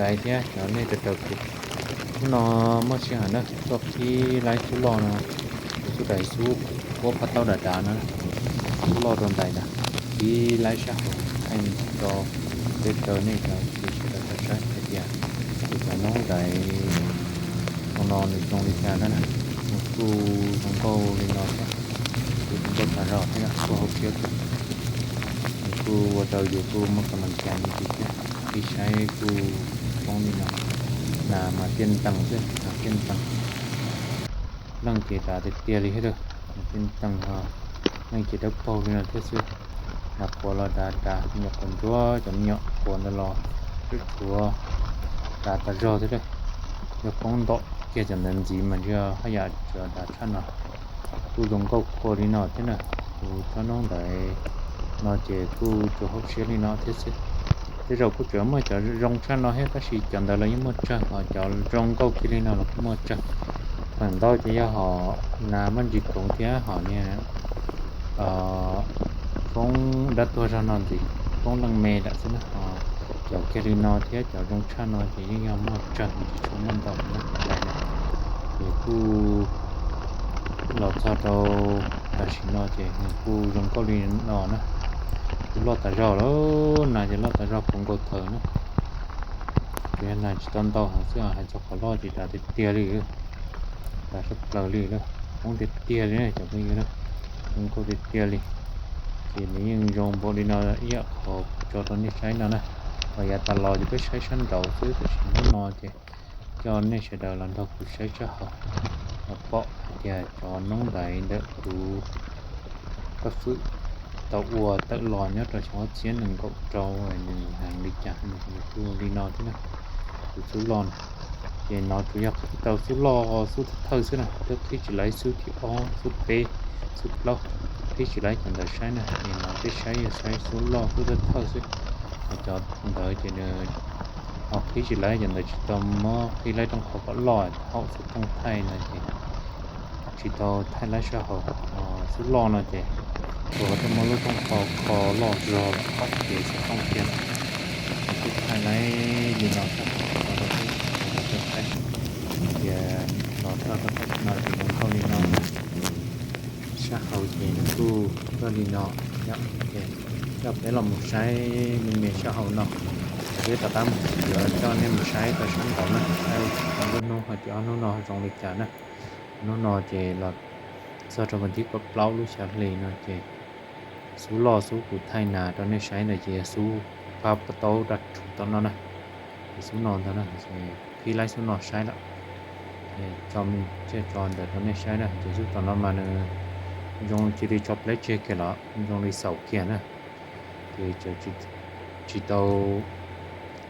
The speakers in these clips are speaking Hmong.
Dais thiab cov nej raws raws kuv, hnub no muaj sij hawm na tuaj qhib laib xub loj no, kuv xub dais xub puab phaj taub dav dav na, xub loj rau ntais na, qhib laib sab hauv thaij rau peb rau nej cov kwv tij sawv daws tau saib hais tias kuv cov noob dais zoo no nws zoo li cas na. Nws kuj zoo nkauj li no thiab, kuj zoo nkauj tas zog thiab kuj hauv siab kawg. Nws kuj ua rau yus kuj muaj kas mas cas li thiab, qhib saib kuj poob li no. Nas mas tiaj ntees xwb, nas tiaj ntees. Leej ces dav tiag tiag li thiab, nas tiaj ntees ho leej ces dawb paug li no thiab xwb. Nas quas los dav dav, me nyuam quas ntsuab, cov me nyuam quas ntawd los tshuav tshuav dav tas zog thiab. Yog poob ntom kiag cov ntawd ntxiv mas ntshe haj yam tsis dav tshaj no. Kuj zoo nkauj khuav li no thiab na. Kuv tsob noob ntawd no ces kuj tsuas hauv siab li no thiab xwb. Tej zaum kuj tseem muaj cov zoo tshaj no thiab, tab sis cov ntawd los yeej muaj tsawg, ho cov zoo nkauj kiag li no los kuj muaj tsawg. Feem ntau ces yog hom nas muaj ntsis koov thiab hom niag foob dab tuag zog no ntxiv, foob leej me lawm xwb na. Ho cov kiag li no thiab cov zoo tshaj no ces yeej yog muaj tsawg, tsis tshua muaj ntau na. Ces kuj los txog rau tam sim no ces nws kuj zoo nkauj li no na. Kuj loj tas zog lawm, nas ces loj tas zog puv nkaus thawv na. Tsuas yog nas tsis tau ntau heev xwb, hais txog qhov loj ces dav tiag tiag li, dav sab plaws li lawm, poob tiag tiag li na cov phooj ywg na, zoo nkauj tiag tiag li. Ces nws yeej zoo npaum li no ib yam qhov kuv tso rau nej saib no na. Ho yav tas los ces peb saib sab nraud xwb, tab sis hnub no ces coj nej sawv daws los nrog kuv saib sab hauv, los pom hais tias cov noob ntaiv ntawm kuv Paj Fwm tau ua tawm los nyob rau xyoo ob txhiab nees nkaum rau nws heev li cas, nws kuj li no thiab na. Kuv xub loj na, ces no tsuas yog qhib tau xub loj xub thawj xwb na, twb qhib tsis laib xub thib ob xub peb xub plaub, qhib tsis laib cov ntawd saib na. Es no peb saib yog saib xub loj xub thawj xwb, ho cov ntawd ces nws ho qhib tsis laib, cov ntawd tsis tau muab qhib laib rooj qhov kom loj, haum xov tooj thaij no ces tsis tau thaij laib sab hauv. Xub loj no ces tsuas yog muab lub rooj qhov kho loj zog lawm, haum ces xov tooj kiag lawm. Kuj thaij laib li no xwb, los rau peb sawv daws tau saib. Ces los txog rau tam sim no ces zoo nkauj li no na. Sab hauv ces nws kuj yog li no, ces coj peb los mus saib me me sab hauv no, es peb rov qab yuav coj nej mus saib rau sab nraud na, saib ob lub hnub hais tias ob hnub no zoo li cas na. Hnub no ces los txog rau vas thib kaum plaub lub xya hli no ces xub loj xub kuv thaij nas rau nej saib ntawd ces yog xub phaj paj taub daj rhuv tom no na. Ces xub no ntag na, qhib laib xub no saib lawm, tso me tsiaj tso ntawd rau nej saib na. Ces xub tom no mas nws zoo cia li tso pleb tseg kiag los zoo li xaum kiag na. Ces tsis tau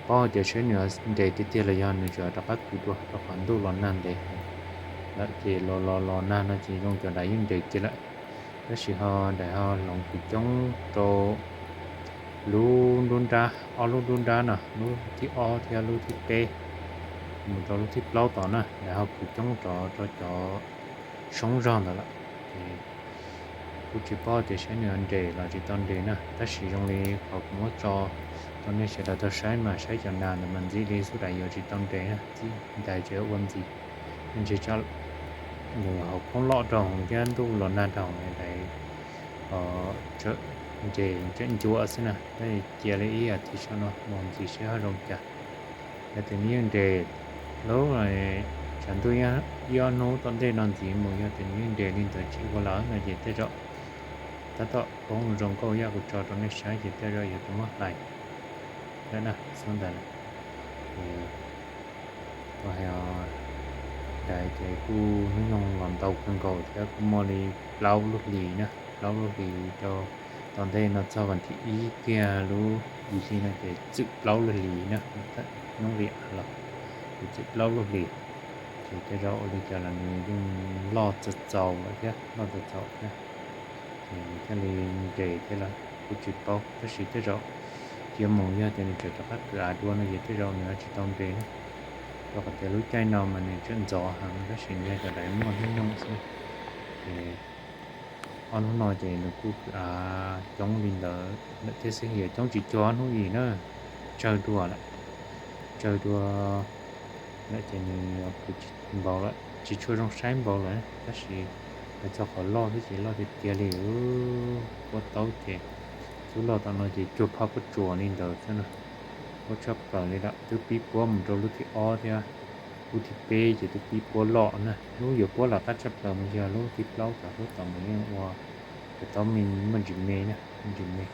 paub hais tias saib nws nres tiag tiag los yog nws tseem rov qab kwv dua rau qhov ntuj los nag ntev lawm ces los los los nag no ces zoo cov daim yeej nres kiag lawm. Tab sis ho daim ho hloov kwv coob rau lub nruab nrab, ob lub nruab nrab no, lub thib ob thiab lub thib peb mus rau lub thib plaub tod na, daim ho kwv coob rov rau cov soob zog ntawd lawm. Ces kuj tsis paub tias saib nws nres los tsis tau nres na, tab sis zoo li qhov kuv muab tso rau nej sawv daws tau saib mas saib cov nas ntawd mas ntxim li xub daim yuav tsis tau nres na, ntxim ntais tseem ua ntxiv. Ntshe tsam nws hauv poob loj rau thiab ntuj los nag rau daim nres ntsem ncuav xwb na, tab cia li ib as thiv saum no mus ntxiv saib ho zoo cas. Yog tias nws yeej nres lub tshav ntuj ib ob hnub tom ntej no ntxiv mus, yog tias nws yeej nres li ntawd tsis ua lawm no ces tej zaum tab tom poob zoo nkauj ib yam kuv tso rau nej saib ces tej zaum yuav tau muab hlais lawm na, xub ntawd na. Ces kuv hais os, dais ces kuj hnub nyoog los ntau kawg nkaus thiab kuj muaj li plaub lub hlis na, plaub lub hlis rau tom ntej no txog vas thib ib kiag lub yim hli no ces txwm plaub lub hlis na, hnub li av los ces txwm plaub lub hlis. Ces tej zaum ua li cas los nws yeej loj txaus txaus lawm thiab, loj txaus txaus thiab. Ces nws thiaj li nres thiab lawm, kuj tsis paub, tab sis tej zaum cia mus yog tias nws tseem rov qab kwv av dua no ces tej zaum nws tsis tau nres na. Rau qhov tias lub caij no mas nws tseem ntxov heev tab sis nws yog cov daim muaj hnub nyoog xwb na. Ces ob hnub no ces nws kuj kwv av coob li ntawd lawm thiab xwb, yog coob tsis cuag ob hnub yim na, tsawg dua lawm. tsawg dua lawm ces nws npaum lawm tsis tshua zoo saib npaum lawm, tab sis hais txog qhov loj xwb ces loj tiag tiag li. Puab taub ces xub loj tom no ces cuag phaj puab tsuas li ntawd xwb na. Puab tshaj plaws li lawm, twb pib puab mus rau lub thib ob thiab, lub thib peb ces twb pib puab loj na. Lub yuav puab loj qab tshaj plaws mas yog lub thib plaub, cov hlub tom mus yeej ua cov taub me muaj ntsis me na, muaj ntsis me.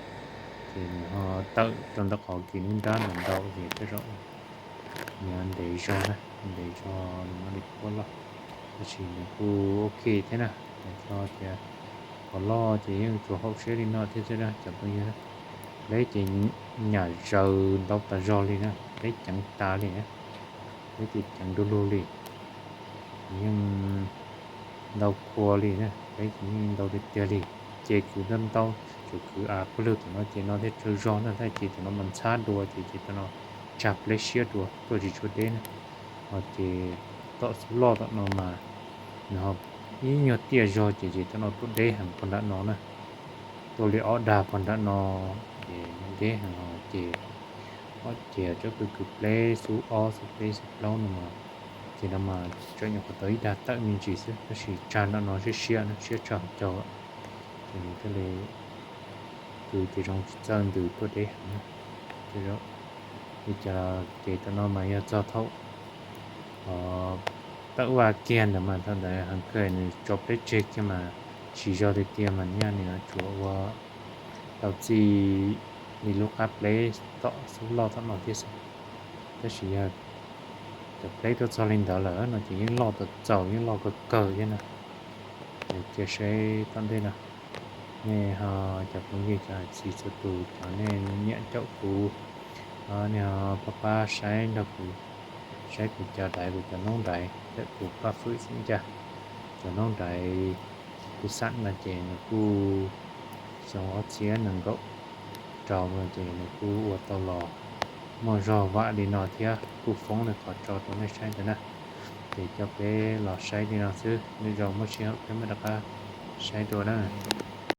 Ces nws ho tawm rau ntawm qhov kis nruab nrab ntawm ntau ces tej zaum nws ntev zog na, ntev zog nws mam li puab loj. Tab sis nws kuj ok thiab na, hais txog tias qhov loj ces yeej tsuas haum siab li no thiab xwb na cov phooj ywg. Pleb ces nyam zaws ntau tas zog li na, pleb ceev tas li na, pleb ces ceev du lug li. Yeej ntau qhua li na, pleb ces yeej ntau tiag tiag li. Ces kwv ntau ntau, tsuas kwv av pawg lug tom no ces no thiaj tsawg zog na, tab sis tom no mas ntxhab dua ces ces tom no tsag pleb siab dua tuaj tsis tshua deb na. Ho ces tom xub loj tom no mas nws ho ib nyuag tiaj zog ces ces tom no tuaj deb heev pog nram no na. Tuaj li ob dag pog nram no ces deb heev os ces, ob ces tsob kwv kwv pleb xub ob xub peb xub plaub no mas, ces no mas tseem nyuam qhuav tau ib dag tawm me ntsis xwb, tab sis tsag nram no siab siab na, siab tshaj caug. Ces nws thiaj li kwv ces zoo tsis txawj ntws tuaj deb heev na. Li cas los ces tom no mas yog txog thaum tawm vaj kiag ntawd mas thaum ntawd heev kawg nws tso pleb tseg kiag mas tsis zog tiag tiag mas nyaj nws yuav tsum ua tau txij li lub qab pleb tom xub loj tom no thiab xwb. Tab sis yog cov pleb tuaj txog li ntawd lawm no ces yeej loj tau txaus, yeej loj kawg kawg thiab na. Cia saib tom ntej no, nej ho cov phooj ywg cov txiv txhua tus cov nej nyiam caum kuv, nej ho pab pab saib nrog kuv, saib kuv cov daiv, kuv cov noob daiv ntawm kuv paj fwm xwb ncaj. Cov noob daiv kuv xam no ces nws kuj xyoo ob txhiab nees nkaum rau no ces nws kuj ua tau los muaj zog vam li no thiab, kuj foob li qhov tso rau nej saib ntawd na. Ces coj peb los saib li no xwb, lwm zaus muaj sij hawm peb mam rov qab saib dua na.